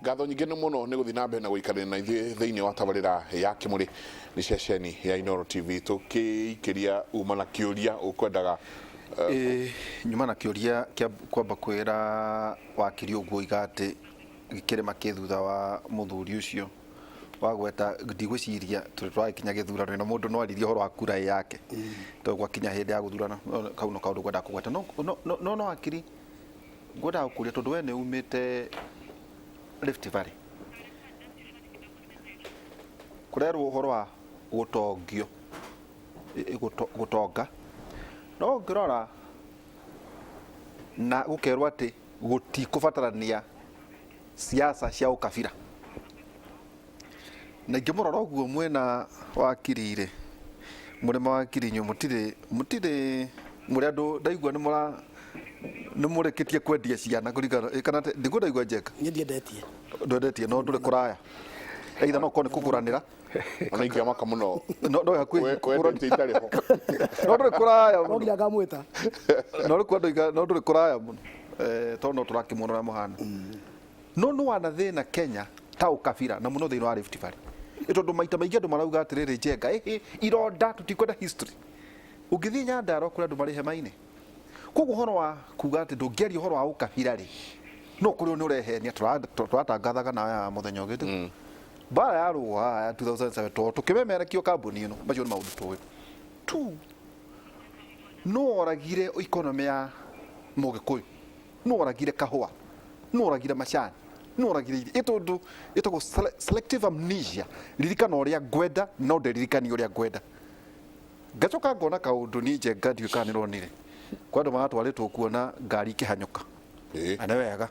Ngatho nyingĩ nĩ mũno nĩ gũthiĩ na mbere na gũikarania na ithuĩ thĩinĩ wa tabarĩra ya Kĩmũrĩ nĩ ceceni ya Inooro TV. Tũkĩikĩria uma na kĩũria ũkwendaga. Ĩĩ, nyuma na kĩũria kĩa kwamba kwĩra wakiri ũguo oiga atĩ kĩrĩma kĩ thutha wa mũthuri ũcio wagweta. Ndigwĩciria tũrĩ tũragĩkinya gĩthurano na mũndũ no aririe ũhoro wa kura ĩ yake, tondũ gwakinya hĩndĩ ya gũthurana kau no kaũndũ ngwendaga kũgweta. No wakiri, ngwendaga gũkũria tondũ we nĩ umĩte Rift Valley, kũrerwo ũhoro wa gũtongio, gũtonga, no ũngĩrora na gũkerwo atĩ gũtikũbatarania siasa cia ũkabira. Na ingĩmũrora ũguo mwĩna wakiri rĩ, mũrĩ mawakiri inyuĩ, mũtirĩ mũrĩ andũ ndaigua nĩ mũra nĩ mũrĩkĩtie kwendia ciana kũringana kana ndiguo ndaigua, Njenga? Niĩ ndiendetie. Ndwendetie, no ndũrĩ kũraya, either no korwo nĩ kũgũranĩra. Ona ingĩamaka mũno. No hakuhĩ. Wendete itarĩ ho. No ndũrĩ kũraya no mũno. Nginya ngamwĩta. No rĩu kwenda iga no ndũrĩ kũraya mũno, tondũ no tũrakĩmuona ũrĩa mũhana. No nĩ wana thĩna Kenya ta ũkabira na mũno thĩinĩ wa Rift Valley. Ĩ tondũ maita maingĩ andũ marauga atĩrĩrĩ, Njenga, ĩhĩ ironda, tũtikwenda history. Ũngĩthiĩ Nyandarua kũrĩ andũ marĩ hema-inĩ. Koguo ũhoro wa kuga atĩ ndũngĩaria ũhoro wa ũkabira rĩ, no kũrĩ nĩ ũrehenia. Tũratangathaga nawe haha mũthenya ũngĩ tiguo mbara ya rũa haha ya 2007 tondũ tũkĩmemerekio kambuni ĩno. Macio nĩ maũndũ tũĩ tu. No oragire economy ya Mũgĩkũyũ, no oragire kahũa, no oragire macani, no oragire irio. Ĩ tondũ ĩtagwo selective amnesia, ririkana ũrĩa ngwenda no ndĩririkanie ũrĩa ngwenda. Ngacoka ngona kaũndũ niĩ, Njenga, ndiũĩ kana nĩronire kwa andũ maratwarĩtwo kuona ngari ikĩhanyũka. Na nĩ wega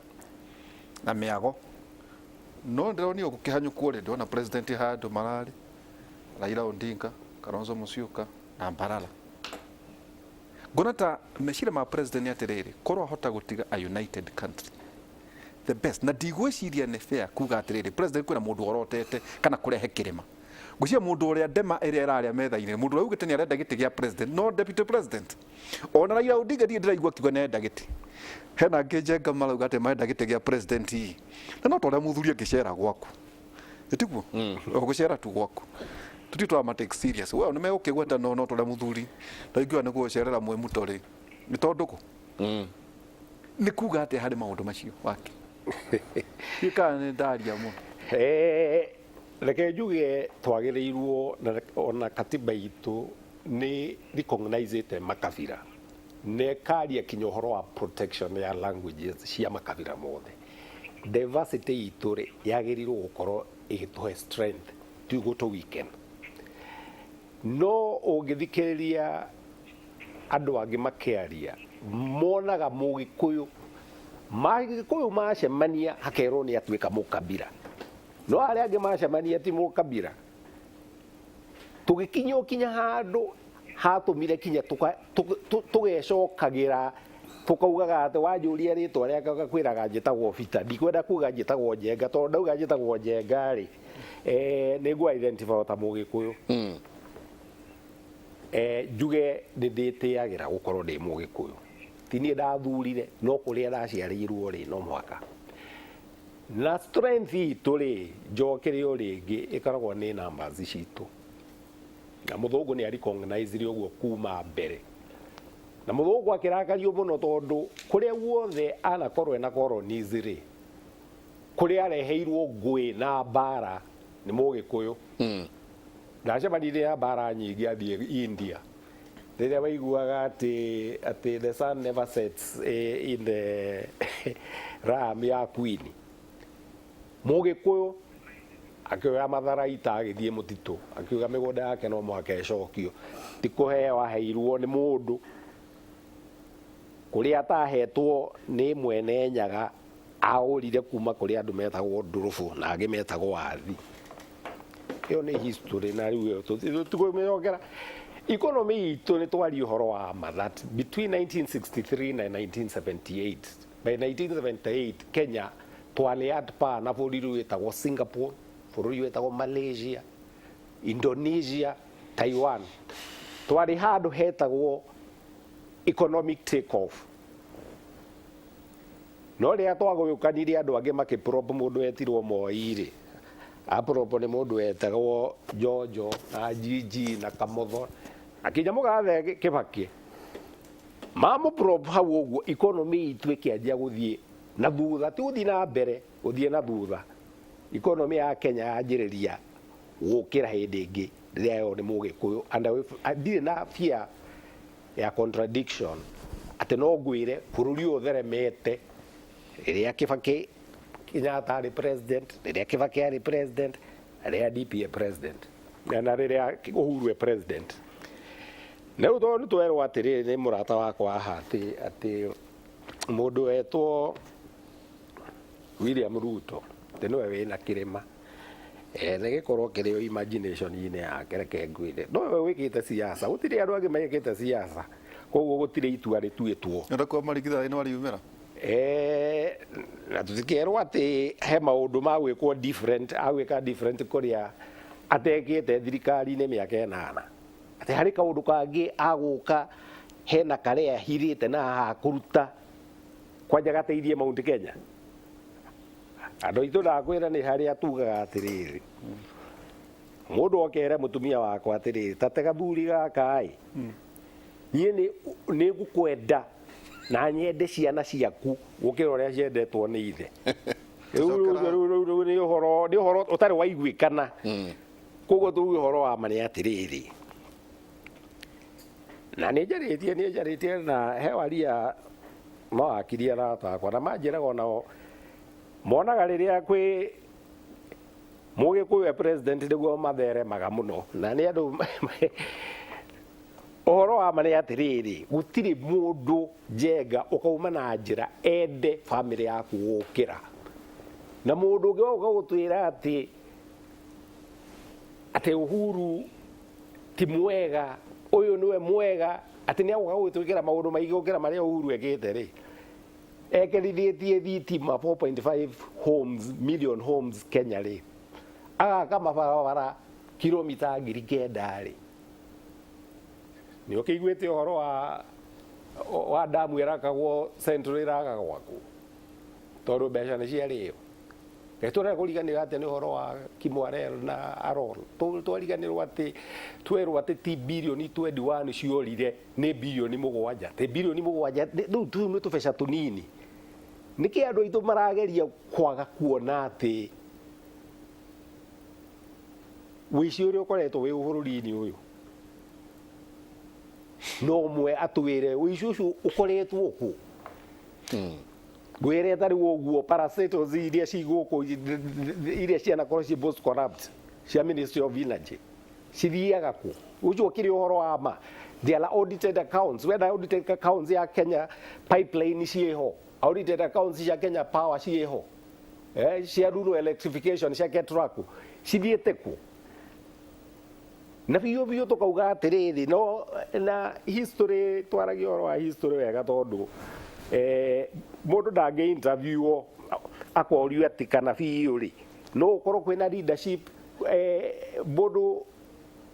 na mĩago, no ndĩronire gũkĩhanyũkwo rĩ, ndĩrona president handũ mararĩ Raila Odinga, Kalonzo Musyoka na Mbalala. Ngona ta meciria ma president nĩ atĩrĩrĩ, korwo ahota gũtiga a united country, the best. Na ndigwĩciria nĩ fair kuga atĩrĩrĩ, president kwĩna mũndũ orotete kana kũrehe kĩrĩma. Ngwĩciria mũndũ ũrĩa ndema ĩrĩa ĩrarĩa metha-inĩ, mũndũ ũrĩa ugĩte nĩ arenda gĩtĩ gĩa president, no deputy president. Ona Raila Odinga ndirĩ ndĩraigua akiuga nĩ arenda gĩtĩ. Hena angĩ, Njenga, marauga atĩ marenda gĩtĩ gĩa president, na no ta ũrĩa mũthuri angĩcera gwaku, ĩtiguo ũgũcera tu gwaku, tũtirĩ tũrama take serious. Well, nĩ megũkĩgweta, no ta ũrĩa mũthuri ndaingĩra nĩ gũcerera mwĩ mũto rĩ, nĩ tondũ kũ nĩ kuga atĩa harĩ maũndũ macio wake kana nĩ ndaria mũno? Reke njuge twagĩrĩirwo ona katiba itũ nĩ recognizĩte makabira na ĩkaria kinya ũhoro wa protection ya languages cia makabira mothe. Diversity itũ rĩ, yagĩrĩirwo gũkorwo ĩgĩtũhe strength, ti gũtũ weaken. No ũngĩthikĩrĩria andũ angĩ makĩaria, monaga Mũgĩkũyũ, Magĩkũyũ macemania hakerwo nĩ atuĩka mũkabira, no arĩa angĩ macemania ti mũkabira. Tũgĩkinya o kinya handũ hatũmire kinya tũgecokagĩra, tũkaugaga atĩ wanjũria rĩtwa rĩakwa ngakwĩraga njĩtagwo Peter, ndikwenda kuga njĩtagwo Njenga, tondũ ndauga njĩtagwo Njenga rĩ, nĩ ngũ identify ta Mũgĩkũyũ. Njuge nĩ ndĩtĩagĩra gũkorwo ndĩ Mũgĩkũyũ. Ti niĩ ndathurire, no kũrĩa ndaciarĩirwo rĩ, no mũhaka. Na strength itũ rĩ, njokere o rĩngĩ, ĩkoragwo nĩ numbers citũ. Na mũthũngũ nĩ a ũguo kuma mbere, na mũthũngũ akĩrakario mũno tondũ kũrĩa guothe anakorwo ena colonies rĩ, kũrĩa areheirwo ngũĩ na mbara nĩ Mũgĩkũyũ. Ndacemanirie na mbara nyingĩ athiĩ India, rĩrĩa waiguaga atĩ the sun never sets in the ram ya queen. Mũgĩkũyũ akĩoya matharaita agĩthiĩ mũtitũ akiuga mĩgũnda yake no mũhaka ĩcokio, ti kũheo aheirwo nĩ mũndũ, kũrĩa atahetwo nĩ mwene Nyaga, agũrire kuma kũrĩ andũ metagwo ndũrũbũ na angĩ metagwo athi. Ĩyo nĩ history na rĩu ĩyo tũtikũmĩcokera. Economy itũ, nĩ twaria ũhoro wa ma that between 1963 na 1978, by 1978 Kenya twarĩ at par na bũrũri wĩtagwo Singapore, bũrũri wĩtagwo Malaysia, Indonesia, Taiwan. Twarĩ handũ hetagwo economic take off. No rĩrĩa twagũyũkanirie andũ angĩ makĩprop mũndũ wetirwo Moi rĩ, aprop nĩ mũndũ wetagwo Jojo na Gigi na Kamotho akinya mũgathe Kĩbakĩ mamũprop hau ũguo, economy itũ ĩkĩanjia gũthiĩ na thutha, ti gũthiĩ na mbere, gũthiĩ na thutha. Economy ya Kenya yanjĩrĩria gũkĩra hĩndĩ ĩngĩ rĩrĩa yo nĩ Mũgĩkũyũ, and ndirĩ na fear ya contradiction atĩ no ngwĩre bũrũri ũyũ ũtheremete rĩrĩa Kĩbakĩ Kenyatta arĩ president, rĩrĩa Kĩbakĩ arĩ president, rĩrĩa DP e president, na rĩrĩa Uhuru e president. Na rĩu tondũ nĩ twerwo atĩrĩrĩ nĩ mũrata wakwa haha atĩ mũndũ wetwo William Ruto atĩ nĩwe wĩna kĩrĩma, nĩ gĩkorwo kĩrĩ o imagination-inĩ yake, reke ngwĩre nowe wĩkĩte siasa, gũtirĩ andũ angĩ mekĩte siasa, koguo gũtirĩ itua rĩtuĩtwo. Nĩ kwa marigithathi nĩ wariumĩra. Na tũtikerwo atĩ he maũndũ ma gwĩkwo different, agwĩka different kũrĩa atekĩte thirikari-inĩ mĩaka 8, atĩ harĩ kaũndũ kangĩ agũka hena karĩa ahithĩte na haha kũruta kwanja gateithie Mount Kenya. Andũ aitũ ndakwĩra nĩ harĩa tugaga atĩrĩrĩ, mũndũ okere mũtumia wakwa atĩrĩrĩ, tate gathuri gaka ĩ, niĩ nĩ ngũkwenda na nyende ciana ciaku gũkĩra ũrĩa ciendetwo nĩ ithe. Rĩu nĩ ũhoro ũtarĩ waiguĩkana. Koguo tuge ũhoro wa ma nĩ atĩrĩrĩ, na nĩ njarĩtie na he waria mawakiri arata akwa na manjĩraga onao monaga rĩrĩa kwĩ Mũgĩkũyũ e president nĩguo matheremaga mũno, na nĩ andũ ũhoro wa ma nĩ atĩrĩrĩ, gũtirĩ mũndũ Njenga ũkauma na njĩra ende family yaku gũkĩra, na mũndũ ũngĩ waũka gũtwĩra atĩ Uhuru ti mwega, ũyũ nĩwe mwega, atĩ nĩ agũka gũgĩtwĩkĩra maũndũ maingĩ gũkĩra marĩa Uhuru ekĩte rĩ, ekerithĩtie thitima 4.5 homes million homes Kenya rĩ, agaka mabarabara kilomita 9,000 rĩ, nĩ ũkĩiguĩte ũhoro wa damu ĩrakagwo Central ĩrakagwo kũ tondũ mbeca nĩ ciarĩo. Tũrenda kũriganĩrwo atĩ nĩ ũhoro wa Kimwarer na Aror, twariganĩrwo atĩ twerwo atĩ ti bilioni 21 ciorire, nĩ bilioni 7, ti bilioni 7, rĩu tũu nĩ tũbeca tũnini. Nĩkĩ andũ aitũ marageria kwaga kuona atĩ wĩici ũrĩa ũkoretwo wĩ bũrũri-inĩ ũyũ no ũmwe atwĩre wĩici ũcio ũkoretwo kũ? Ngwĩre ta rĩu ũguo parastatals iria ci gũkũ iria cianakorwo ci most corrupt cia Ministry of Energy cithiaga kũ? Ũcio ũkĩrĩ ũhoro wa ma. There are audited accounts, whether audited accounts ya Kenya pipeline ciĩho, audited accounts cia Kenya Power ciĩho, cia rural electrification cia Ketraco cithiĩte kũ? Na biũ biũ tũkauga atĩrĩrĩ, no na history twaragia ũhoro wa history wega tondũ mũndũ ndangĩ interview akorio atĩ kana biũ rĩ no ũkorwo kwĩna leadership, mũndũ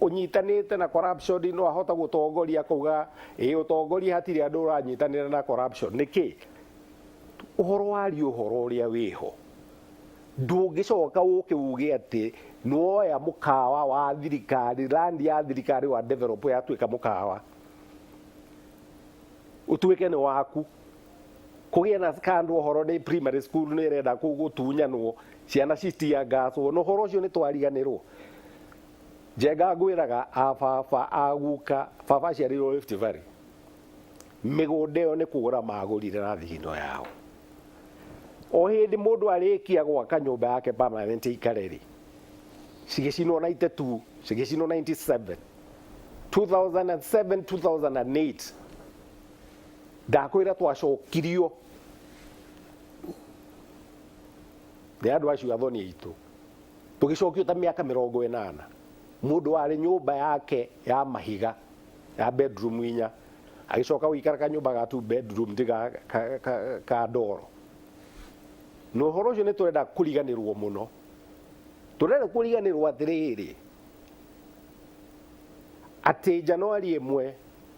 ũnyitanĩte na corruption no ahota gũtongoria akauga ĩ ũtongoria hatirĩ andũ ũranyitanĩra na corruption. Nĩkĩ? Ũhoro waria ũhoro ũrĩa wĩho, ndũngĩcoka ũke uge atĩ nĩwoya mũkawa wa thirikari, land ya thirikari wa develop yatuĩka mũkawa ũtuĩke nĩ waku, kũgĩe na scandal ũhoro nĩ primary school nĩ ĩrenda gũtunyanwo, ciana citiangaswo, na ũhoro ũcio nĩ twariganĩrwo. Njenga ngwĩraga a baba aguka, baba aciarĩirwo Rift Valley, mĩgũnda ĩyo nĩ kũgũra magũrire na thigino yao. O hĩndĩ mũndũ arĩkia gwaka nyũmba yake permanent ikare rĩ, cigĩcinwo 92, cigĩcinwo 97, 2007, 2008, ndakwĩra twacokirio nĩ andũ acio athoni aitũ, tũgĩcokio ta mĩaka 80. Mũndũ warĩ nyũmba yake ya mahiga ya bedroom 4 agĩcoka gũikara kanyũmba ga 2 bedroom ti ka ndoro. Na ũhoro ũcio nĩ tũrenda kũriganĩrwo mũno, tũrenda kũriganĩrwo atĩrĩrĩ atĩ Januari 1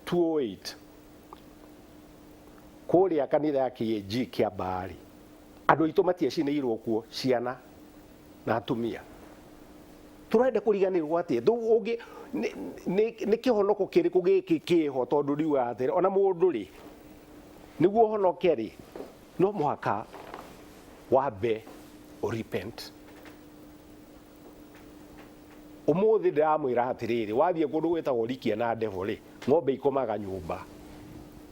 2008 kũrĩa kanitha ya KAG Kĩambarĩ Andũ aitũ matiacinĩirwo kuo, ciana na atumia. Tũrenda kũriganĩrwo atĩa? Ũngĩ nĩ kĩhonoko kĩrĩkũ gĩkĩ kĩho? Tondũ riugaga atĩrĩ, ona mũndũ rĩ, nĩguo ũhonoke rĩ, no mũhaka wambe repent. Ũmũthĩ ndĩramwĩra atĩrĩrĩ, wathiĩ kũndũ gwĩtagwo Rikia na Ndevo rĩ, ng'ombe ikomaga nyũmba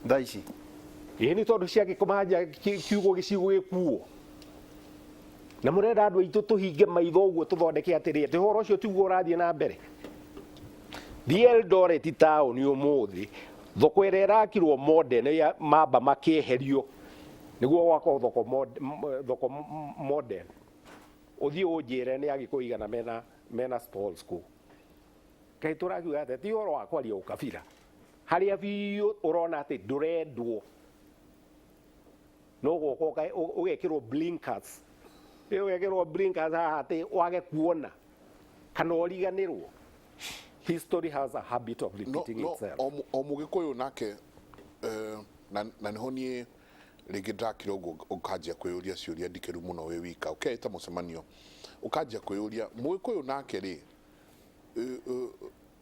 thaa ici. Ĩĩ, nĩ tondũ ciagĩkoma nja, kiugo gĩcigo gĩkuo. Na mũrenda andũ aitũ tũhinge maitho ũguo, tũthondeke atĩrĩ, atĩ ũhoro ũcio tiguo ũrathiĩ na mbere. Thiĩ Eldoret taũni ũmũthĩ, thoko ĩrĩa ĩrakirwo modern ya mamba makĩeherio nĩguo gwakwo thoko modern. Ũthiĩ ũnjĩre nĩ Agĩkũyũ igana mena stalls kũu. Kaĩ tũrakiuga atĩa? Ti ũhoro wa kwaria ũkabira, harĩa biũ ũrona atĩ ndũrendwo, no gũka ũgekĩrwo blinkers, ũgekĩrwo blinkers haha atĩ wage kuona kana ũriganĩrwo. History has a habit of repeating itself. O Mũgĩkũyũ nake, na nĩho niĩ rĩngĩ ndakira ũguo, ũkanjia kwĩyũria ciũria ndikĩru mũno wĩ wika, ũkeĩta mũcemanio, ũkanjia kwĩyũria, Mũgĩkũyũ nake rĩ,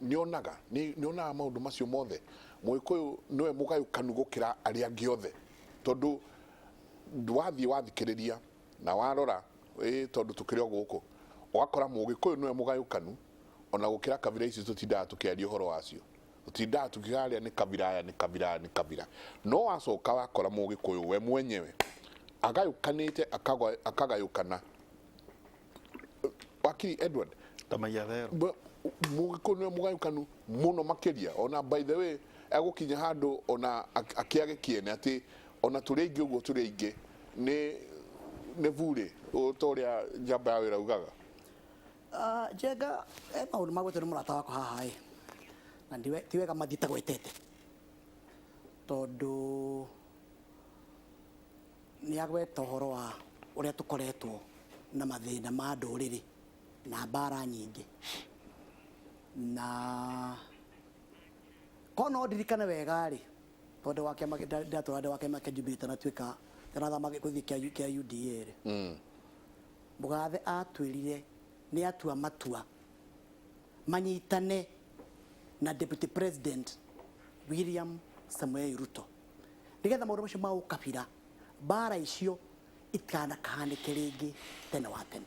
nĩonaga maũndũ macio mothe? Mũgĩkũyũ nĩwe mũgayũkanu gũkĩra arĩa angĩ othe, tondũ wathiĩ wathikĩrĩria na warora, tondũ tũkĩrĩ o gũkũ, ũgakora Mũgĩkũyũ nĩwe mũgayũkanu ona gũkĩra kabira ici tũtindaga tũkĩaria ũhoro wacio, tũtindaga tukiuga arĩa nĩ kabira, aya nĩ kabira, aya nĩ kabira. No wacoka wakora Mũgĩkũyũ we mwenyewe agayũkanĩte, akagayũkana. Wakiri Edward. Ta maiathero. Mũgĩkũyũ nĩwe mũgayũkanu mũno makĩria. Ona by the way, egũkinya handũ ona akĩage kĩene atĩ ona tũrĩ aingĩ ũguo, tũrĩ aingĩ nĩ burĩ, ta ũrĩa njamba ya wĩra ugaga. Njenga, he maũndũ magwetwo nĩ mũrata wakwa haha ĩ, na ti wega mathiĩ tagwetete, tondũ nĩ agweta ũhoro wa ũrĩa tũkoretwo na mathĩna ma ndũrĩrĩ na mbara nyingĩ. Na korwo no ndirikane wega rĩ, tondũ wa kĩama ndatũra ndĩ wa kĩama kĩa Jubilee itanatuĩka ndanathama gũthiĩ kĩa UDA rĩ, Mũgathe atwĩrire nĩ atua matua manyitane na Deputy President William Samoei Ruto, nĩgetha maũndũ macio ma ũkabira, mbara icio ikanakahanĩke rĩngĩ tene wa tene.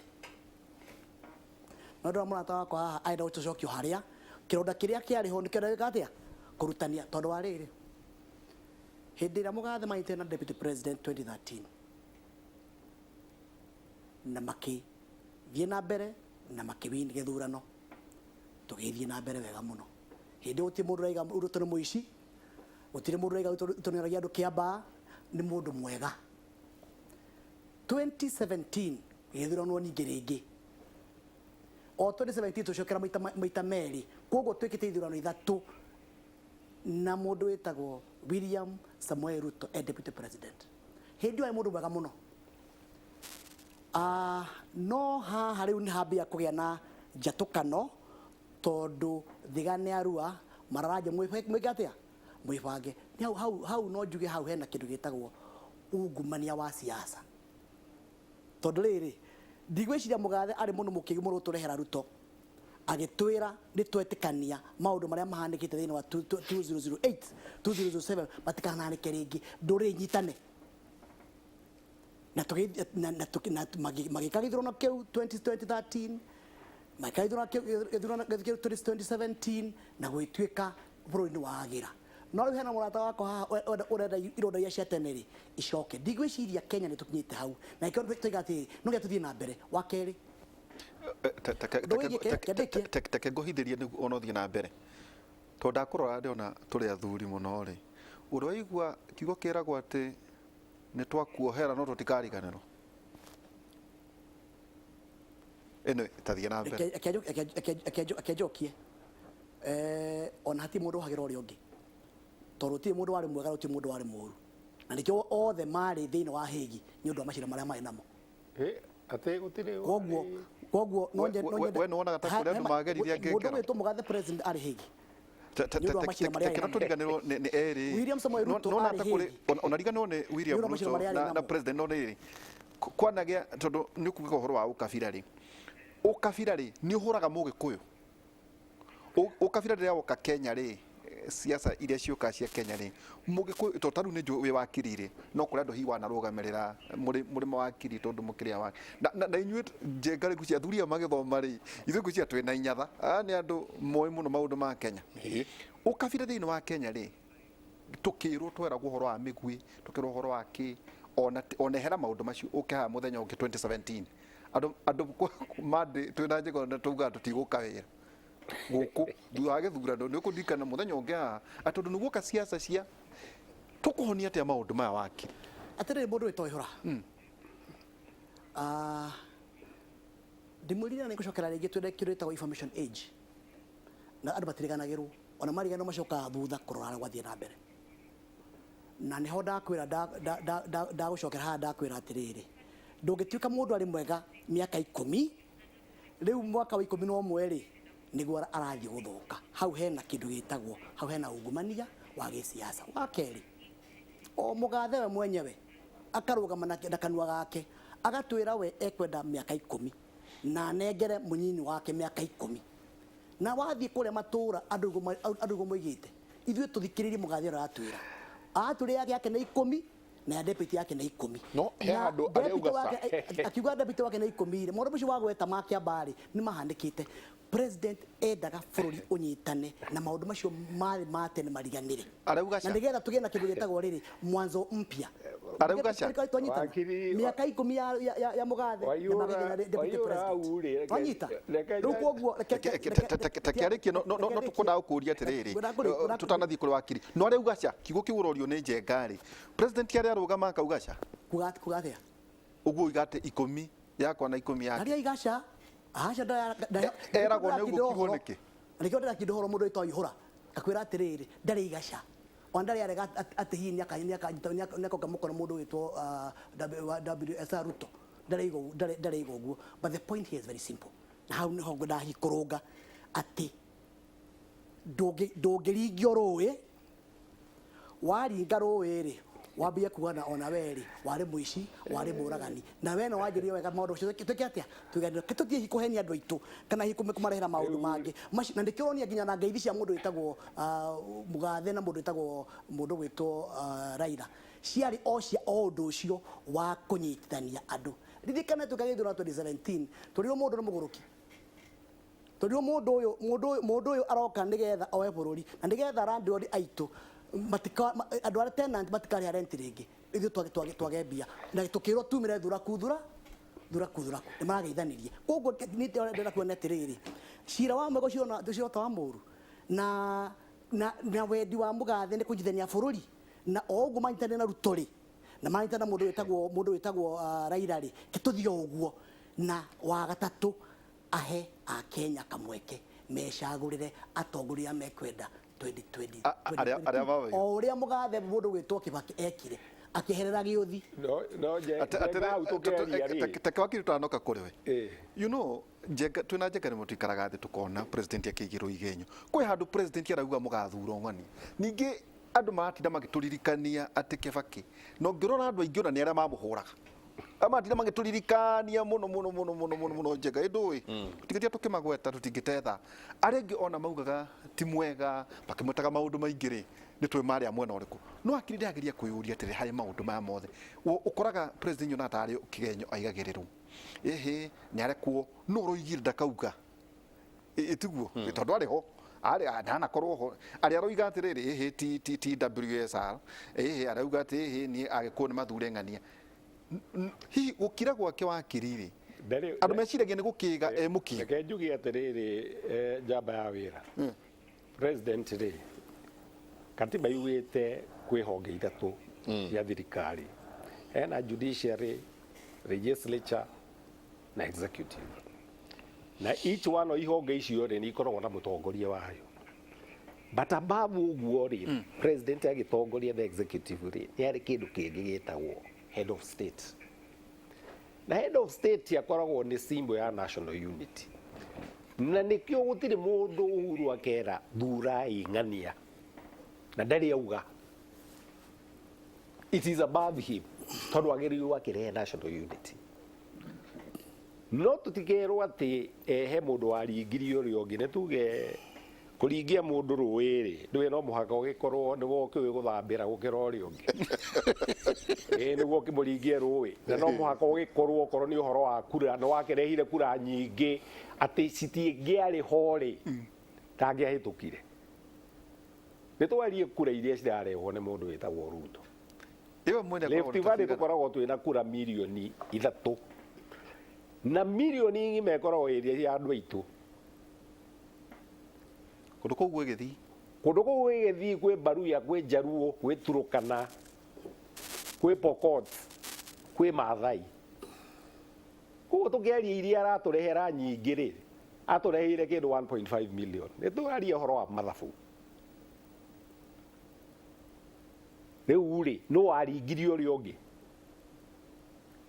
No ndona mũrata wakwa haha arenda gũtũcokio harĩa kĩronda kĩrĩa kĩarĩ ho, nĩkĩo ndagĩka atĩa kũrutania, tondũ wa rĩrĩ, hĩndĩ ĩrĩa Mũgathe manyitane na Deputy President 2013 na makĩthiĩ na mbere na makĩwin gĩthurano, tũgĩthiĩ na mbere wega mũno. Hĩndĩ ĩyo gũtirĩ mũndũ ũraiga Ruto nĩ mũici, gũtirĩ mũndũ ũraiga Ruto nĩ oragia andũ kĩambaa, nĩ mũndũ mwega. 2017 gĩgĩthuranwo ningĩ rĩngĩ, o 2017 tũcokera maita merĩ, koguo twĩkĩte ithurano ithatũ na mũndũ wĩtagwo William Samoei Ruto e Deputy President. Hĩndĩ ĩyo arĩ mũndũ mwega mũno. No haha rĩu nĩ hambia kũgĩa na njatũkano, tondũ thiga nĩ arua mararanja mwĩke atĩa, mwĩbange. Nĩ hau, hau, hau no njuge hau hena kĩndũ gĩtagwo ungumania wa siasa, tondũ rĩrĩ, ndigwĩciria Mũgathe arĩ mũndũ mũkĩgu mũno gũtũrehera Ruto agĩtwĩra nĩ twetĩkania maũndũ marĩa mahanĩkĩte thĩinĩ wa 2008 2007 matikanahanĩke rĩngĩ, ndũrĩrĩ nyitane na magĩka gĩthurano kĩu 2013, magĩka gĩthurano kĩu 2017, na gũgĩtuĩka bũrũri nĩ wagĩra. No rĩu hena mũrata wakwa haha ũrenda ironda iria cia tene rĩ icoke. Ndigwĩciria Kenya nĩ tũkinyĩte hau, na nĩkĩo tũiga atĩrĩrĩ, no nginya tũthiĩ na mbere. Wa kerĩ, ũndũ wĩgiĩ kĩandĩkie. Teke ngũhithĩrie nĩguo ona ũthiĩ na mbere, tondũ ndakũrora ndĩrona tũrĩ athuri mũno rĩ, ũraigua kiugo kĩragwo atĩ nĩ twakuohera no tũtikariganĩrwo. Ĩno tathiĩ na mbere. Reke njokie. Ona hatirĩ mũndũ ũhagĩra ũrĩa ũngĩ, tondũ gũtirĩ mũndũ warĩ mwega, gũtirĩ mũndũ warĩ mũru, na nĩkĩo othe marĩ thĩinĩ wa Hague nĩ ũndũ wa macira marĩa marĩ namo. Atĩ gũtirĩ Koguo no nyende We nĩwonaga ta kũrĩ andũ mageririe mũndũ ngengera? wĩtwo Mũgathe President arĩ Hague nĩ ũndũ wa macira marĩa Tekena arĩ namo. tũriganĩrwo nĩ erĩ. William Samoei Ruto Nona arĩ ta kũrĩ Hague ona riganĩrwo nĩ William nĩ ũndũ wa macira Ruto marĩa arĩ na namo. President, no rĩrĩ, Kwanagĩa tondũ nĩ ũkugaga ũhoro wa ũkabira rĩ, ũkabira rĩ nĩ ũhũraga mũgĩkũyũ. Ũkabira rĩrĩa woka Kenya rĩ, siasa iria ciũkaga cia Kenya rĩ, mũgĩkũyũ tondũ ta rĩu nĩ njũĩ wĩ wakiri rĩ, no kũrĩ andũ hihi wanarũgamĩrĩra mũrĩ mawakiri tondũ mũkĩrĩ a wakiri. Na inyuĩ Njenga rĩ, ngwĩciria athuri aya magĩthoma rĩ, ithuĩ ngwĩciria twĩna inyatha. Aya nĩ andũ moĩ mũno maũndũ ma Kenya. Ũkabira thĩinĩ wa Kenya rĩ, tũkĩrwo tweragwo ũhoro wa mĩguĩ, tũkĩrwo ũhoro wa kĩ, ona ehera maũndũ macio ũke haha mũthenya ũngĩ 2017. Andũ Monday twĩna Njenga na taugaga tũtigũka wĩra gũkũ thutha wa gĩthurano. Nĩ ũkũririkana mũthenya ũngĩ haha atĩ tondũ nĩguoka siasa cia tũkũhonia atĩa maũndũ maya wakiri. Atĩrĩrĩ, mũndũ wĩtwo Ihũra, ndĩmwĩrire na nĩngũcokera rĩngĩ, twĩna kĩndũ gĩtagwo information age na andũ matiriganagĩrwo, ona mariganĩrwo macokaga thutha kũrora harĩa gwathiĩ na mbere. Na nĩho ndakwĩra ndagũcokera haha, ndakwĩra atĩrĩrĩ, ndũngĩtuĩka mũndũ arĩ mwega mĩaka 10, rĩu mwaka wa 11 rĩ nĩguo arathiĩ gũthũka. Hau hena kĩndũ gĩtagwo, hau hena ungumania wa gĩsiasa. Wa kerĩ, o mũgathe we mwenyewe akarũgama na kanua gake agatwĩra we ekwenda mĩaka 10 na anengere mũnyinyi wake mĩaka 10. Na wathiĩ kũrĩa matũra andũ ũguo moigĩte, ithuĩ tũthikĩrĩrie mũgathe ũrĩa aratwĩra. Aratwĩra yake nĩ 10 na ya deputy yake nĩ 10. No, he Na handũ deputy arauga wake, ca. akiuga deputy wake nĩ 10 rĩ, maũndũ macio wagweta ma Kĩambarĩ nĩ mahanĩkĩte. President endaga bũrũri ũnyitane na maũndũ macio marĩ ma tene mariganĩre. Arauga Na ca. nĩgetha tũgĩe na kĩndũ gĩtagwo rĩrĩ mwanzo mpya. Arauga ca. Twanyitana. Wakiri- Mĩaka 10 ya mũgathe na Waiyũra- makagĩa na deputy Waiyũra president. hau rĩ, Twanyita. reke Rĩu koguo, Reke arĩkie, no tũkwendaga gũkũria atĩrĩrĩ, tũtanathiĩ kũrĩ wakiri. No arauga ca, kiugo kĩu ũrorio nĩ Njenga rĩ, president arĩa arũgama akauga ca. Kuga atĩa? Ũguo oiga atĩ 10 yakwa na 10 yake. Arĩa oiga ca, aca Eragwo nĩ ũguo kiugo nĩkĩ? Nĩkĩo ndĩrakinda ũhoro mũndũ wĩtwo Waihũra, ngakwĩra atĩrĩrĩ, ndarĩ igaca. Ona ndarĩ arega atĩ hihi nĩakoka mũkono mũndũ wĩtwo, WSR Ruto. Ndarĩ iga ũguo. But the point here is very simple. Na hau nĩho ngwendaga hihi kũrũnga atĩ ndũngĩringio rũĩ, waringa rũĩ rĩ, wambie kuga na ona we rĩ, warĩ mũici, warĩ mũragani. Na we no wanjĩrire wega maũndũ macio. Twĩke atĩa? Tũiganĩre. Ke tũthiĩ hihi kũhenia andũ aitũ, kana hihi kũmarehera maũndũ mangĩ. Macio, na nĩkĩo ũronia nginya na ngeithi cia mũndũ wĩtagwo, Mũgathe na mũndũ wĩtagwo, mũndũ wĩtwo, Raila. Ciarĩ o cia o ũndũ ũcio wa kũnyitithania andũ. Ririkana tuĩka gĩthurano 2017, tũrirwo mũndũ nĩ mũgũrũki. Tũrirwo mũndũ ũyũ aroka nĩgetha oe bũrũri, na nĩgetha landlord aitũ matika, andũ arĩa tenant matikarĩha rent rĩngĩ. Ithuĩ twage mbia. Na tũkĩrwo tumĩre thuraku, thura, thuraku, thuraku. Nĩ marageithanirie. Koguo niĩ ndĩrenda kuona atĩrĩrĩ, cira wa mwega ũcio ona ũcio ta wa mũru, na wendi wa mũgathe nĩ kũnyitithania bũrũri, na o ũguo manyitanĩre na Ruto rĩ, na manyitanĩre na mũndũ wĩtagwo, Raila rĩ, ke tũthiĩ o ũguo. Na wa gatatũ, ahe a Kenya kamweke mecagũrĩre atongoria mekwenda 2020. Arĩa mawaiga. O ũrĩa mũgathe mũndũ gwĩtwo Kibaki ekire, akĩeherera gĩũthi. No, no, Njenga hau tũkĩaria rĩ. Take wakiri tũtanoka kũrĩ we. You know, Njenga, twĩna Njenga nĩmo tũikaraga thĩ tũkona president akĩigĩrwo igenyo. Kwĩ handũ president arauga mũgathura ng'ani. Ningĩ andũ maratinda magĩtũririkania atĩ Kibaki, na ũngĩrora andũ aingĩ ona nĩ arĩa mamũhũraga. Arĩa maratinda magĩtũririkania mũno, mũno, mũno, mũno, mũno, mũno Njenga. Ĩ ndũĩ? Tũtingĩtia tũkĩmagweta, tũtingĩtetha. Arĩa angĩ ona maugaga ti mwega, makĩmwĩtaga maũndũ maingĩ rĩ, nĩ tũĩ marĩ a mwena ũrĩkũ. No akiri ndĩrageria kwĩyũria atĩrĩ harĩ maũndũ maya mothe. Ũkoraga president nyonaga tarĩ kĩgenyo aigagĩrĩrwo. Ĩhĩ, nĩ arekwo, no ũroigire ndakauga. Ĩtiguo? Tondũ arĩ ho. Arĩ, ndanakorwo ho. Arĩa aroiga atĩrĩrĩ, ĩhĩ, ti WSR. Ĩhĩ, arauga atĩ, ĩhĩ, niĩ agĩkũyũ nĩ mathure ng'ania. Hihi gũkira gwake wakiri rĩ, andũ meciragia nĩ gũkĩga e mũkĩga. Reke njuge atĩrĩrĩ, njamba ya wĩra. President rĩ, katiba yugĩte kwĩ honge ithatũ cia thirikari. Hena judiciary, legislature na executive. Na each one o ihonge icio rĩ, nĩ ikoragwo na mũtongoria wayo. But above ũguo rĩ, president agĩtongoria the executive rĩ, nĩ harĩ kĩndũ kĩngĩ gĩtagwo head of state. Na head of state akoragwo nĩ symbol ya national unity. Na nĩkĩo gũtirĩ mũndũ Uhuru akera thurai ng'ania. Na ndarĩ auga. It is above him, tondũ agĩrĩirwo akĩrehe national unity. No tũtikerwo atĩ he mũndũ waringirie ũrĩa ũngĩ. Nĩ tuge kũringia mũndũ rũĩ rĩ, ndũĩ no mũhaka ũgĩkorwo nĩwe ũkĩũĩ gũthambĩra gũkĩra ũrĩa ũngĩ. Ĩĩ, nĩguo ũkĩmũringie rũĩ, na no mũhaka ũgĩkorwo okorwo nĩ ũhoro wa kura, nĩ wakĩrehire kura nyingĩ atĩ citingĩarĩ ho rĩ, ndangĩahĩtũkire. Nĩ twarie kura iria cirarehwo nĩ mũndũ wĩtagwo Ruto. Iwe mwene akoragwo Rift na Valley cigana? Tũkoragwo twĩna kura 3 mirioni na mirioni ng'ima ĩkoragwo ĩrĩa ya andũ aitũ. Kũndũ kũu gwĩ gĩthii. Kũndũ kũu gwĩ gĩthii, kwĩ Baruya, kwĩ Njaruo, kwĩ Turukana, kwĩ Pokot, kwĩ Maathai. Koguo tũkĩaria iria aratũrehera nyingĩ rĩ, atũreheire kĩndũ 1.5 million. Nĩ tũraria ũhoro wa mathabu. Rĩu rĩ, nũ waringirie ũrĩa ũngĩ?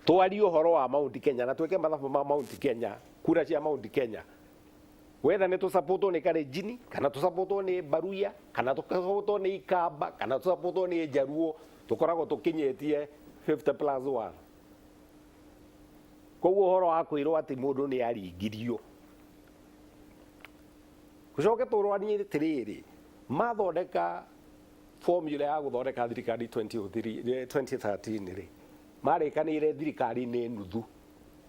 Twarie ũhoro wa Mount Kenya na twĩke mathabu ma Mount Kenya, kura cia Mount Kenya, wetha nĩ tũsapotwo nĩ Kalenjin, kana tũsapotwo nĩ Baruya, kana tũsapotwo nĩ Ikamba, kana tũsapotwo nĩ Njaruo, tũkoragwo tũkinyĩtie 50 plus 1. Koguo ũhoro wa kwĩrwo atĩ mũndũ nĩ aringirio, gũcoke tũrwanie atĩrĩrĩ, mathondeka formula ya gũthondeka thirikari 2003, 2013 rĩ, marĩkanĩire thirikari nĩ nuthu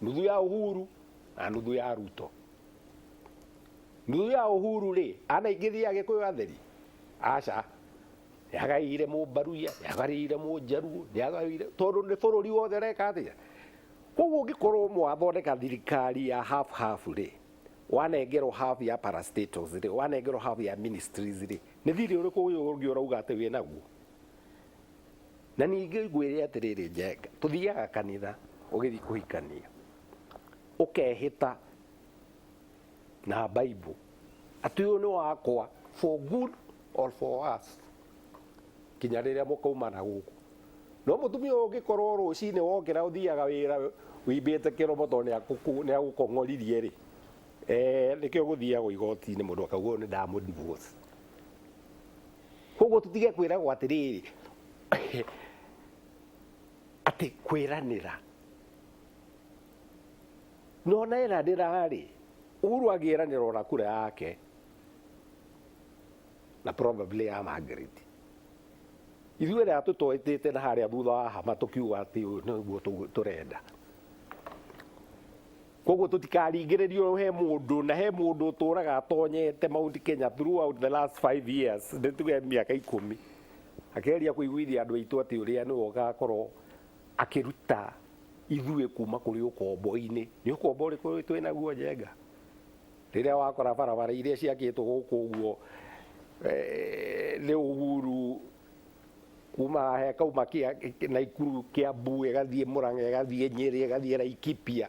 nuthu ya Uhuru na nuthu ya Ruto. Nuthu ya Uhuru rĩ, anaingĩria Agĩkũyũ atheri? Aca, nĩagaĩire Mũmbaruya, nĩagaĩire Mũnjaruo, nĩagaĩire, tondũ nĩ bũrũri wothe ũreka atĩa. Koguo ũngĩkorwo mwathondeka thirikari ya half half rĩ, wanengerwo half ya parastatals rĩ, wanengerwo half ya ministries rĩ, nĩ thirĩ ũrĩkũ ũyũ ũngĩ ũrauga atĩ wĩ naguo? Na ningĩ ngwĩre atĩrĩrĩ, Njenga, tũthiaga kanitha, ũgĩthiĩ kũhikania ũkehĩta na Bible atĩ ũyũ nĩ wakwa for good or for worse, kinya rĩrĩa mũkaumana gũkũ. No mũtumia ũyũ ũngĩkorwo rũcinĩ wokĩra ũthiaga wĩra wĩimbĩte kĩromo tondũ nĩ agũkong'oririe rĩ, nĩkĩo gũthiagwo igoti-inĩ, mũndũ akauga ũyũ nĩ ndamũ divorce. Koguo tũtige kwĩragwo atĩrĩrĩ atĩ kwĩranĩra no neranĩra rĩ, Uhuru angĩranĩra ona kura yake na probably ya Margaret, ithuĩ arĩa tũtoĩtĩte na harĩa thutha wa hama tũkiuga atĩ ũyũ nĩguo tũrenda. Koguo tũtikaringĩrĩrio he mũndũ, na he mũndũ ũtũraga atonyete Mount Kenya throughout the last 5 years, nĩ tuge mĩaka 10, akeria kũiguithia andũ aitũ atĩ ũrĩa nĩwe ũgakorwo akĩruta ithuĩ kuma kũrĩ ũkombo-inĩ. Nĩ ũkombo ũrĩkũ twĩ naguo, Njenga, rĩrĩa wakora barabara iria ciakĩtwo gũkũ ũguo nĩ Uhuru kuma he kauma kia Naikuru, Kiambu, ĩgathiĩ Murang'a, ĩgathiĩ Nyĩrĩ, ĩgathiĩ Laikipia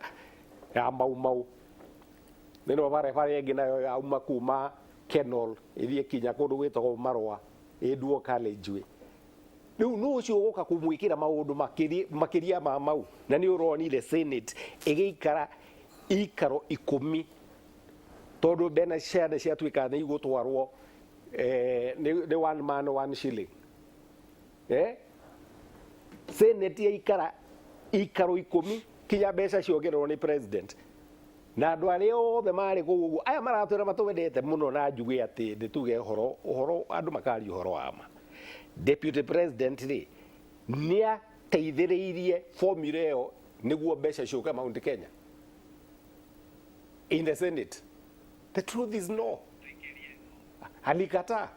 ya Mau Mau, nĩno barabara ĩngĩ nayo yauma kuma Kenol ĩthiĩ kinya kũndũ gwĩtagwo Marũa, ĩ dual carriageway. Rĩu nũ ũcio ũgũka kũmwĩkĩra maũndũ makĩria ma mau? Na nĩ ũronire Senate ĩgĩikara ikaro 10 tondũ mbena ciana ciatuĩka nĩ igũtwarwo nĩ one man one shilling. Senate yaikara ikaro 10 kinya mbeca ciongererwo nĩ president na andũ arĩa othe marĩ kũu ũguo. Aya maratwĩra matwendete mũno, na njuge atĩ nĩ tuge ũhoro andũ makaria ũhoro wa ma. Deputy president rĩ, nĩ ateithĩrĩirie formula ĩyo nĩguo mbeca ciũke Mount Kenya in the Senate? The truth is no, alikataa.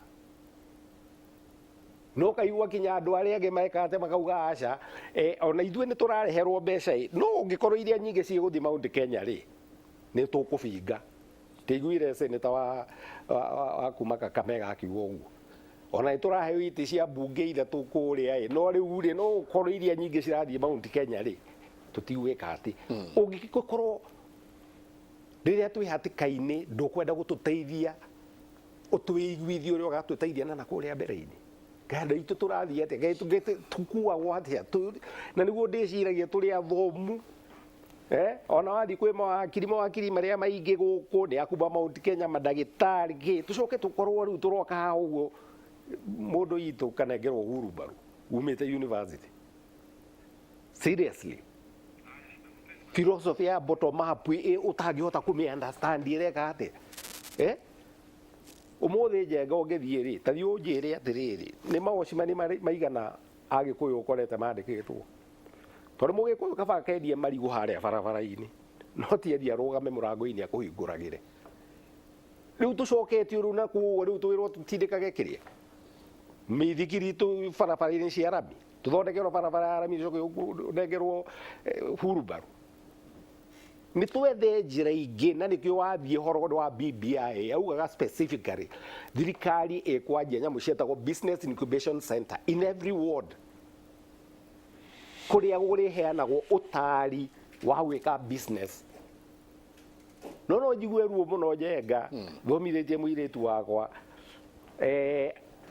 No kaigua kinya andũ arĩa angĩ mekate makauga aca, ona ithuĩ nĩ tũrareherwo mbeca ĩ, no ũngĩkorwo iria nyingĩ cigũthiĩ Mount Kenya rĩ, nĩ tũkũbinga. Ndĩiguire senator wa kuma Kakamega akiuga ũguo, ona nĩ tũraheo itĩ cia mbunge ithatũ kũrĩa ĩ, no rĩu rĩ, no ũkorwo iria nyingĩ cirathiĩ Mount Kenya rĩ, tũtigwĩka atĩ ũngĩkorwo rĩrĩa twĩ hatĩka-inĩ ndũkwenda gũtũteithia, ũtwĩiguithie ũrĩa ũgatũteithia na nakũrĩa mbere-inĩ. Kaĩ andũ aitũ tũrathiĩ atĩa? Kaĩ tũkuagwo atĩa? Na nĩguo ndĩciragia tũrĩ athomu, ona wathiĩ kwĩ mawakiri, mawakiri marĩa maingĩ gũkũ nĩ akuma Mount Kenya, mandagĩtarĩ kĩ, tũcoke tũkorwo rĩu tũroka haha ũguo, mũndũ witũ kanengerwo Uhuru mbaru umĩte university. Seriously, philosophy ya bottom up ũtangĩhota kũmĩ understand ĩreka atĩa? Eh, ũmũthĩ Njenga ũngĩthiĩ rĩ, ta thiĩ ũnjĩre atĩrĩrĩ, nĩ mawocimani maigana Agĩkũyũ ũkorete mandĩkĩtwo? Tondũ Mũgĩkũyũ kaba akendie marigũ harĩa barabara-inĩ, no ti endia arũgame mũrango-inĩ akũhingũragĩre. Rĩu tũcoketio rĩu na kũu, rĩu twĩrwo tũtindĩkage kĩrĩa mĩithikiri tũ barabara-inĩ cia rami, tũthondekerwo barabara ya rami, ũcoke ũnengerwo hurumbarũ. Nĩ twethe njĩra ingĩ, na nĩkĩo wathiĩ ũhoro wa BBI augaga specifically thirikari ĩkwanjia nyamũ cietagwo business incubation center in every ward, kũrĩa kũrĩheanagwo ũtari wa gwĩka business. No njigue ruo mũno, Njenga, thomithĩtie mũirĩtu wakwa,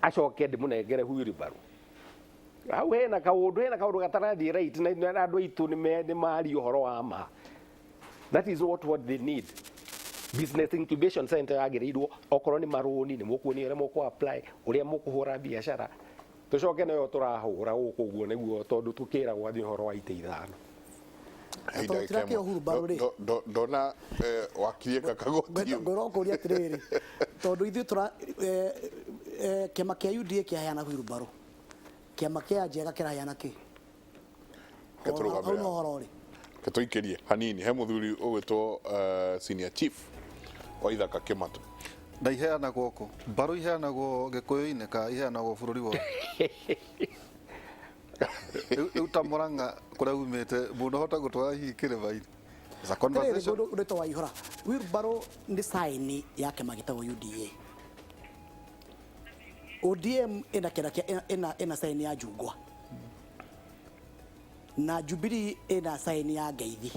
acoke ndĩmũnengere wheelbarrow. Hau hena kaũndũ gatarathiĩ right, na andũ aitũ nĩ maria ũhoro wa ma. That is what they need. Business incubation center yagĩrĩirwo, okorwo nĩ marũni, nĩ mũkuonio ũrĩa mũkũ apply, ũrĩa mũkũhũra biacara. Tũcoke nayo tũrahũra gũkũ ũguo nĩguo, tondũ tũkĩragwo atĩ ũhoro wa itĩ 5. Tondũ tirakĩo hurumbarũ rĩ. Ndona wakirie kakagoti. Ngwĩra ũkũria atĩrĩrĩ, tondũ ithuĩ tũra kĩama kĩa UDA kĩaheana wheelbarrow, kĩama kĩa Njega kĩraheana kĩ? Kĩtũrũgamĩrĩra. Hau no ũhoro rĩ. Tũikĩrie hanini he mũthuri ũgwĩtwo senior chief wa Ithaka Kĩmatũ. Na iheanagwo kũ mbarũ? Iheanagwo Gĩkũyũ-inĩ ka iheanagwo bũrũri wothe? Rĩu ta Mũrang'a kũrĩa umĩte, mũndũ ahota gũtwara hihi kĩrĩma-inĩ? It's a Atĩrĩrĩ, conversation. mũndũ ũrĩtwo Waihũra, wheelbarrow nĩ sign ya kĩama gĩtagwo UDA. ODM ĩna kĩra ĩna sign ya njungwa, na Jubilee ĩna sign ya ngeithi.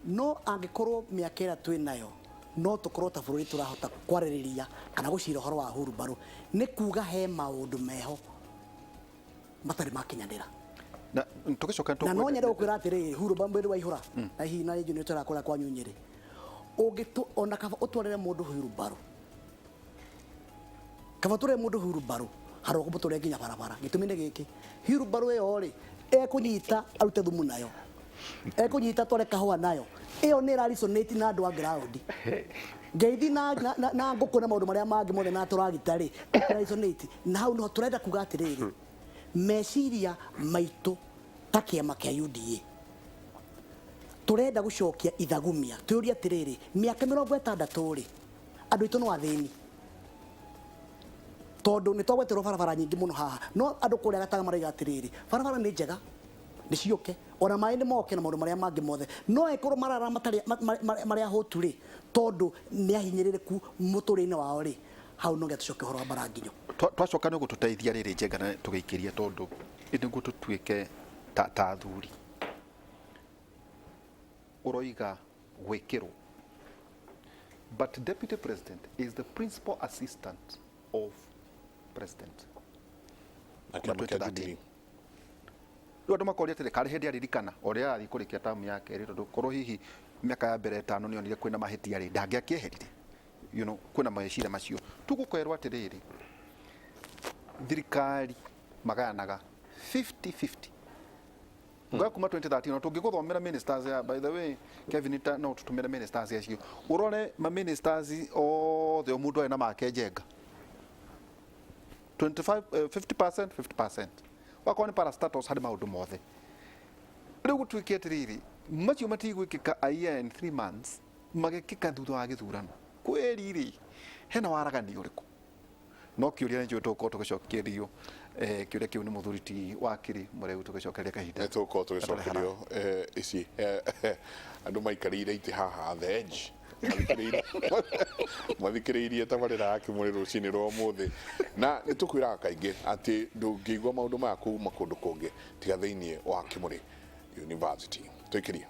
No angĩkorwo mĩaka ĩrĩa twĩ nayo no tũkorwo ta bũrũri tũrahota kwarĩrĩria kana gũcira ũhoro wa hurumbarũ, nĩ kuga he maũndũ meho matarĩ makinyanĩra. Na tũgĩcoka Na no nyende gũkwĩra atĩrĩrĩ, hurumba mwĩrĩ waihũra na hihi na rĩngĩ nĩ tũrakũra kwanyu Nyĩrĩ, ũngĩtũ ona kaba ũtwarĩre mũndũ hurumbarũ, kaba ũtwarĩre mũndũ hurumbarũ harĩa ũkũmũtwarĩra nginya barabara. Gĩtũmi nĩ gĩkĩ: hurumbarũ ĩyo rĩ, ekũnyita arute thumu nayo, ekũnyita tware kahũa nayo, ĩyo nĩ ĩra resonate na andũ a ground. Ngeithi na ngũkũ na maũndũ marĩa mangĩ mothe na tũragita rĩ, ĩra resonate na hau. Nĩho tũrenda kuga atĩrĩrĩ, meciria maitũ ta kĩama kĩa UDA, tũrenda gũcokia ithagumia, twĩũrie atĩrĩrĩ, mĩaka 60 rĩ, andũ aitũ no athĩni? Tondũ nĩ twagweterwo barabara nyingĩ mũno haha, no andũ kũrĩa gataga maraiga atĩrĩrĩ, barabara nĩ njega, nĩ ciũke, ona maĩ nĩ moke na maũndũ marĩa mangĩ mothe, no angĩkorwo marara matarĩ marĩ ahũtu rĩ, tondũ nĩ ahinyĩrĩrĩku mũtũrĩre-inĩ wao rĩ, hau no nginya tũcoke ũhoro wa mbara nginyo. Twacoka nĩ gũtũteithia rĩrĩ, Njenga, na tũgĩikĩria, tondũ nĩguo tũtuĩke ta athuri. Ũroiga gwĩkĩrwo, but deputy president is the principal assistant of president na kuma kĩama kĩa 2013. Jubilee. Rĩu andũ makoria atĩrĩ, karĩ hĩndĩ aririkana ũrĩa arathiĩ kũrĩkia tamu ya kerĩ? Tondũ korwo hihi mĩaka ya mbere 5 nĩonire kwĩna mahĩtia rĩ, ndangĩakĩeherire. Kwĩna meciria macio. Tũgũkerwo atĩrĩrĩ, thirikari magayanaga 50-50 nga kuma 2013. No tũngĩgũthomera ministers ya, by the way, Kevin, ta no tũtũmĩre ministers acio, ũrore ma ministers othe, o mũndũ arĩ na make, Njenga, 25, 50% 50%, wakorwo nĩ parastatals harĩ maũndũ mothe. Rĩu gũtuĩke atĩrĩrĩ, macio matigwĩkĩka a year and 3 months, magekĩka thutha wa gĩthurano kweri rĩ, hena waragani ũrĩkũ? No kĩũria nĩ njũĩ tũgũkorwo tũgĩcokerio kĩũria kĩu nĩ mũthuri ti wakiri mũreu, tũgĩcokeria kahinda. Nĩ tũgũkorwo tũgĩcokerio ici andũ maikarĩire itĩ haha the edge, mathikĩrĩirie tabarĩra ya Kĩmũrĩ rũcinĩ rwa ũmũthĩ, na nĩ tũkwĩraga kaingĩ atĩ ndũngĩigua maũndũ maya kuma kũndũ kũngĩ tiga thĩinĩ wa Kĩmũrĩ University. Tũikĩrie.